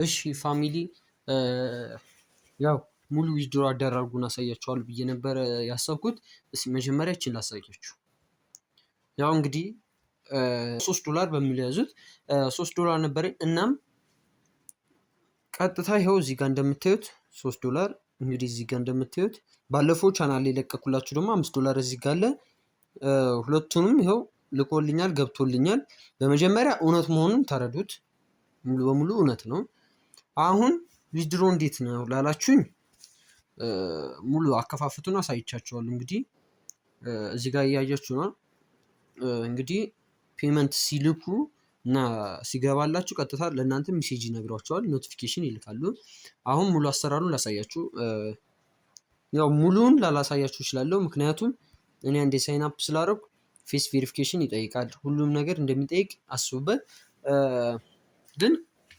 እሺ family፣ ያው ሙሉ withdraw አደራርጉን አሳያችኋለሁ ብዬ ነበረ ያሰብኩት። እስኪ መጀመሪያ ይችን ላሳያችሁ። ያው እንግዲህ $3 በሚል ያዙት፣ $3 ነበረኝ። እናም ቀጥታ ይኸው እዚህ ጋር እንደምታዩት $3። እንግዲህ እዚህ ጋር እንደምታዩት ባለፈው ቻናል ላይ የለቀኩላችሁ ደግሞ $5 እዚህ ጋር አለ። ሁለቱንም ይኸው ልኮልኛል፣ ገብቶልኛል። በመጀመሪያ እውነት መሆኑን ተረዱት። ሙሉ በሙሉ እውነት ነው። አሁን withdraw እንዴት ነው ላላችሁኝ ሙሉ አከፋፈቱን አሳይቻችኋለሁ። እንግዲህ እዚህ ጋር እያያችሁ ነው። እንግዲህ payment ሲልኩ እና ሲገባላችሁ ቀጥታ ለእናንተ message ይነግሯችኋል፣ notification ይልካሉ። አሁን ሙሉ አሰራሩን ላሳያችሁ። ያው ሙሉውን ላላሳያችሁ እችላለሁ፣ ምክንያቱም እኔ አንዴ sign up ስላደረኩ face verification ይጠይቃል። ሁሉም ነገር እንደሚጠይቅ አስቡበት። ግን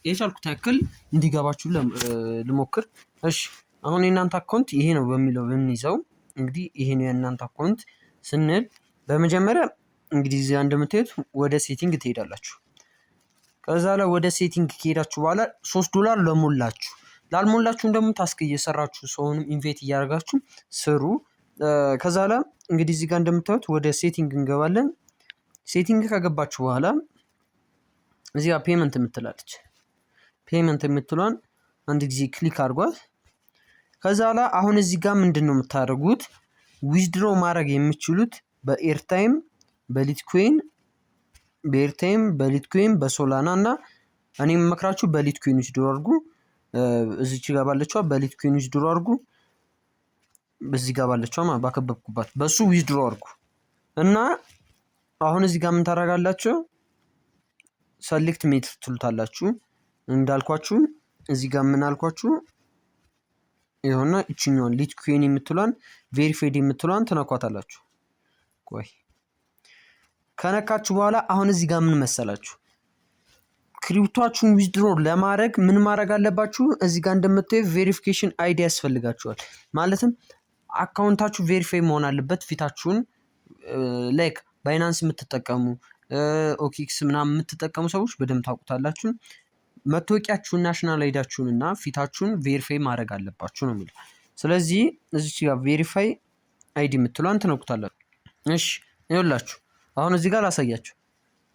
የቻልኩት ያክል እንዲገባችሁ ልሞክር። እሺ፣ አሁን የእናንተ account ይሄ ነው በሚለው ብንይዘው፣ እንግዲህ ይሄ ነው የእናንተ account ስንል በመጀመሪያ እንግዲህ እዚያ እንደምታዩት ወደ setting ትሄዳላችሁ። ከዛ ላይ ወደ setting ከሄዳችሁ በኋላ $3 ለሞላችሁ፣ ላልሞላችሁ ደግሞ task እየሰራችሁ ሰውንም invite እያደረጋችሁ ስሩ። ከዛ ላይ እንግዲህ እዚህ ጋር እንደምታዩት ወደ setting እንገባለን። Setting ከገባችሁ በኋላ እዚህ ጋር payment የምትላለች፣ payment የምትሏን አንድ ጊዜ click አድርጓት። ከዛ ላይ አሁን እዚህ ጋር ምንድን ነው የምታደርጉት? Withdraw ማድረግ የምትችሉት በ airtime፣ በ Litecoin፣ በ airtime፣ በ Litecoin፣ በ Solana እና እኔ የምመክራችሁ በ Litecoin withdraw አድርጉ። እዚች ጋር ባለችዋ በ Litecoin withdraw አድርጉ። በዚህ ጋር ባለችዋ ባከበብኩባት በሱ withdraw አድርጉ። እና አሁን እዚህ ጋር ምን ታደርጋላችሁ? Select method ትሉታላችሁ። እንዳልኳችሁ እዚህ ጋር ምን አልኳችሁ? ይኸውና ይችኛዋን Litecoin የምትሏን verified የምትሏን ትነኳታላችሁ። ቆይ፣ ከነካችሁ በኋላ አሁን እዚህ ጋር ምን መሰላችሁ? Crypto ኣችሁን withdraw ለማድረግ ምን ማድረግ አለባችሁ? እዚህ ጋር እንደምታዩ verification ID ያስፈልጋችኋል። ማለትም account ኣችሁ verify መሆን አለበት። ፊታችሁን like Binance የምትጠቀሙ፣ OKX ምናምን የምትጠቀሙ ሰዎች በደንብ ታውቁታላችሁ። መታወቂያችሁን፣ national ID ኣችሁን እና ፊታችሁን verify ማድረግ አለባችሁ ነው የሚለው። ስለዚህ እዚች ጋር verify ID የምትሏን ትነኩታላችሁ። እሺ፣ ይኸውላችሁ አሁን እዚህ ጋር ላሳያችሁ።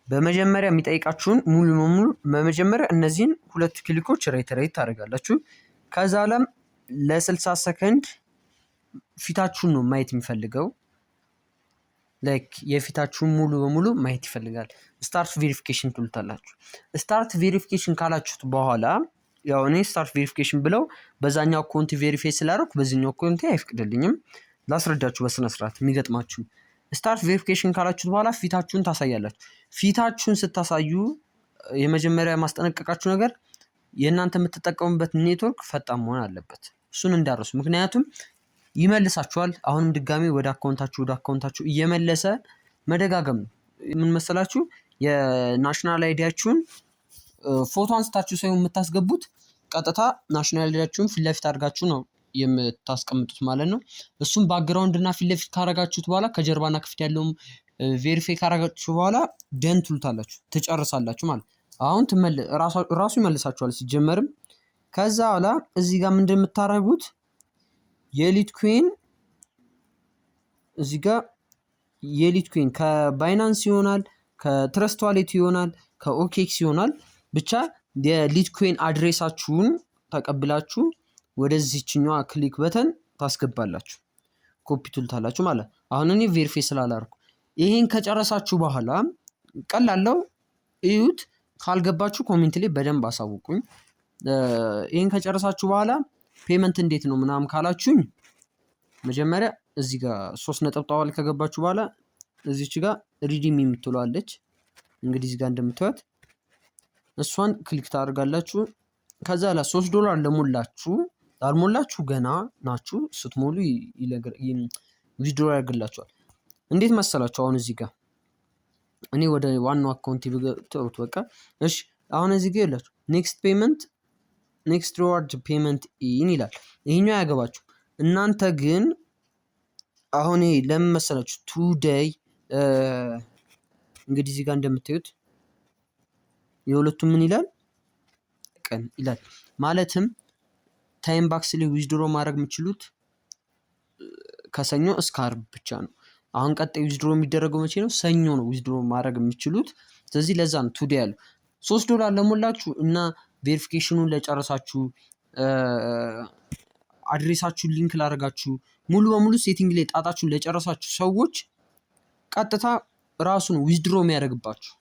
በመጀመሪያ የሚጠይቃችሁን ሙሉ በሙሉ በመጀመሪያ እነዚህን ሁለት click ኦች right right ታደርጋላችሁ። ከዛ ለም ለ60 ሰከንድ ፊታችሁን ነው ማየት የሚፈልገው። Like የፊታችሁን ሙሉ በሙሉ ማየት ይፈልጋል። Start verification ትሉታላችሁ። Start verification ካላችሁት በኋላ ያው እኔ start verification ብለው በዛኛው account verify ስላደረኩ በዚህኛው account አይፈቅድልኝም። ላስረዳችሁ በስነ ስርዓት የሚገጥማችሁ። Start verification ካላችሁት በኋላ ፊታችሁን ታሳያላችሁ። ፊታችሁን ስታሳዩ የመጀመሪያ ማስጠነቀቃችሁ ነገር የእናንተ የምትጠቀሙበት ኔትወርክ ፈጣን መሆን አለበት። እሱን እንዳትረሱ፣ ምክንያቱም ይመልሳችኋል። አሁንም ድጋሚ ወደ account ኣችሁ እየመለሰ መደጋገም ነው። ምን መሰላችሁ? የ national ID ያችሁን ፎቶ አንስታችሁ ሳይሆን የምታስገቡት ቀጥታ national ID ያችሁን ፊት ለፊት አድርጋችሁ ነው የምታስቀምጡት ማለት ነው። እሱም background እና ፊት ለፊት ካረጋችሁት በኋላ ከጀርባና ከፊት ያለውም verify ካረጋችሁ በኋላ done ትሉታላችሁ፣ ትጨርሳላችሁ ማለት። አሁን ራሱ ይመልሳችኋል ሲጀመርም። ከዛ በኋላ እዚህ ጋር ምንድን የምታደርጉት የ Litecoin እዚህ ጋር የ Litecoin ከ Binance ይሆናል፣ ከ Trust Wallet ይሆናል፣ ከ OKX ይሆናል። ብቻ የ Litecoin address ኣችሁን ተቀብላችሁ ወደዚህችኛዋ click button ታስገባላችሁ። ኮፒ ትሉታላችሁ ማለት። አሁን እኔ verify ስላላርኩ ይሄን ከጨረሳችሁ በኋላ ቀላለው እዩት። ካልገባችሁ comment ላይ በደንብ አሳውቁኝ። ይሄን ከጨረሳችሁ በኋላ payment እንዴት ነው ምናምን ካላችሁኝ መጀመሪያ እዚህ ጋር ሶስት ነጠብጣብ ላይ ከገባችሁ በኋላ እዚች ጋር redeem የምትለዋ አለች። እንግዲህ እዚህ ጋር እንደምታዩት እሷን click ታደርጋላችሁ። ከዛ ላ $3 ለሞላችሁ፣ ላልሞላችሁ ገና ናችሁ፣ ስትሞሉ withdraw ያደርግላችኋል። እንዴት መሰላችሁ? አሁን እዚህ ጋር እኔ ወደ ዋናው account ተውት በቃ። እሺ፣ አሁን እዚህ ጋር ይላችሁ next payment፣ next reward payment in ይላል። ይሄኛው አያገባችሁ። እናንተ ግን አሁን ይሄ ለምን መሰላችሁ? Today እንግዲህ እዚህ ጋር እንደምታዩት የሁለቱም ምን ይላል? ቀን ይላል። ማለትም TimeBucks ላይ withdraw ማድረግ የምችሉት ከሰኞ እስከ አርብ ብቻ ነው። አሁን ቀጣይ withdraw የሚደረገው መቼ ነው? ሰኞ ነው withdraw ማድረግ የምችሉት። ስለዚህ ለዛ ነው today ያለው። 3 ዶላር ለሞላችሁ እና verification ኑን ለጨረሳችሁ፣ address ኣችሁን link ላደረጋችሁ፣ ሙሉ በሙሉ setting ላይ ጣጣችሁን ለጨረሳችሁ ሰዎች ቀጥታ ራሱን withdraw የሚያደርግባችሁ፣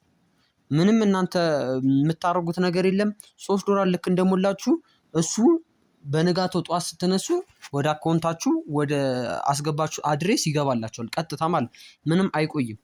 ምንም እናንተ የምታደርጉት ነገር የለም። 3 ዶላር ልክ እንደሞላችሁ እሱ በንጋታው ጠዋት ስትነሱ ወደ account ኣችሁ ወደ አስገባችሁ address ይገባላችኋል ቀጥታ ማለት፣ ምንም አይቆይም።